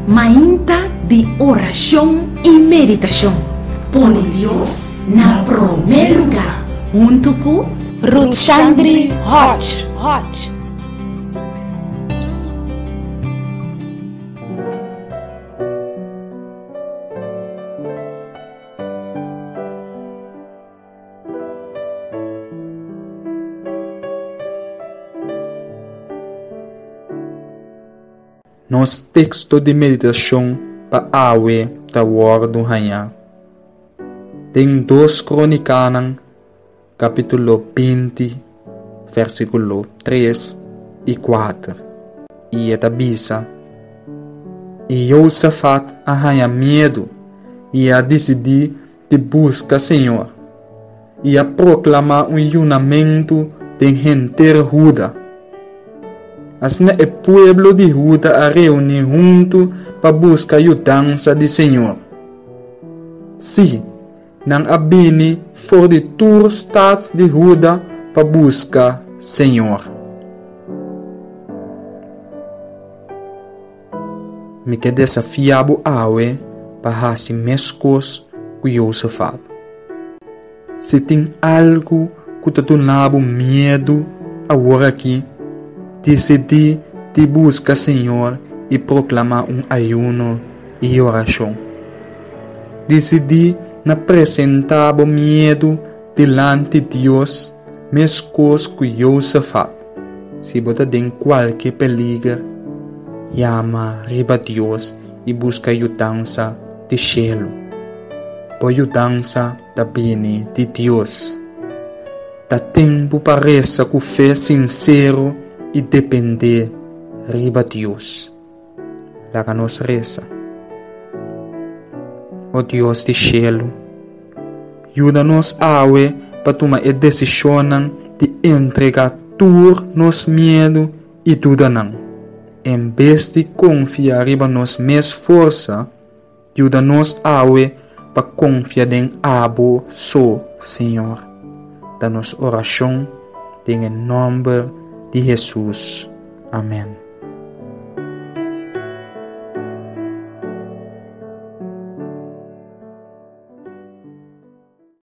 Mainta di orashon i meditashon. Pone Dios na promé lugá huntu ku Ruthshandri Hodge. Nos teksto di meditashon pa awe ta wòrdu hañá den Dos Krónikanan kapítulo 20 versíkulo 3 i 4, i e ta bisa, I Josafat a haña miedu i a disidí di buska señor, i a proklamá un yunamentu den henter Huda. Asina e pueblo di Huda a reuní huntu pa buska yudansa di señor. Sí, nan a bini for di tur stat di Huda pa buska señor. Mi ke desafiá bo awe pa hasi meskos ku Josafat. Si tin algu ku ta duna bo miedu aworakí, disidí di buska Señor i proklamá un ayuno i orashon. Disidí na presentá bo miedu dilanti Dios meskos ku Josafat. Si bo ta den kualke peliger, yama riba Dios i buska yudansa di shelu. Bo yudansa ta bini di Dios. Ta tempu pa resa ku fe sinsero i dependé riba Dios. Laga nos resa. O Dios di shelu, yuda nos awe pa tuma e desishonnan di entregá tur nos miedu i dudanan. En bes di konfia riba nos mes forsa, yuda nos awe pa konfia den Abo so, Señor. Ta nos orashon den e nòmber di Hesus. Amèn.